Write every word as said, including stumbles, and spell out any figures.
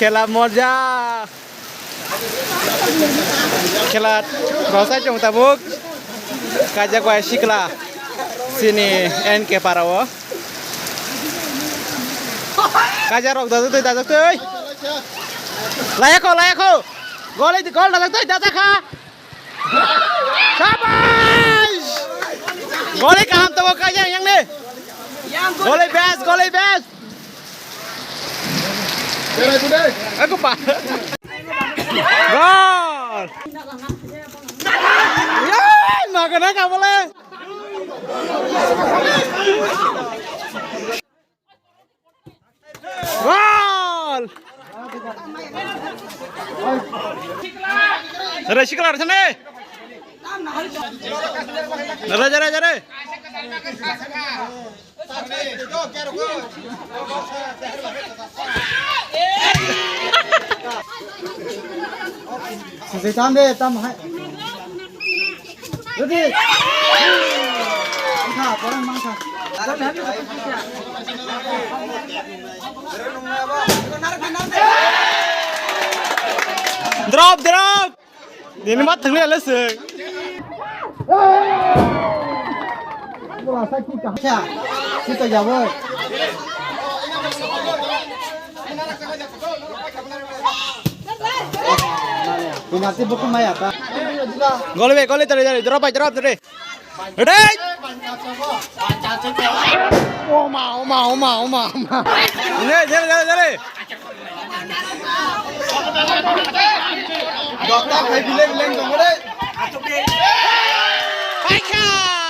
Khela moja. Khela rosai chwng tabuk. Kaijak bai sikla. Sini N K para o. Kaijak rok dajak twi, dajak twi. Layakho, layakho. Gol, gol dajak twi, dajak kha. Sabash! Goli kaham tongo kaijak yang ni. Goli best, goli best. Aku pa. Gol! Yay, magana kabole. Gol! Jare sikla sene. Jare, jare, jare. Sisi tam de, tam hai. Ready. Mangkha, porang mangkha. Drop, drop. Nini ma thangni ale se. Bola sa ki ka. Kya? Kita jabo. Penalty buku maya ta. Goli be, goli tare, tare, drop bai, drop tare. Ready? Oma, oma, oma, oma, oma. Jare, jare, jare, jare. Dokta khai bileng bileng dong re. Paikha.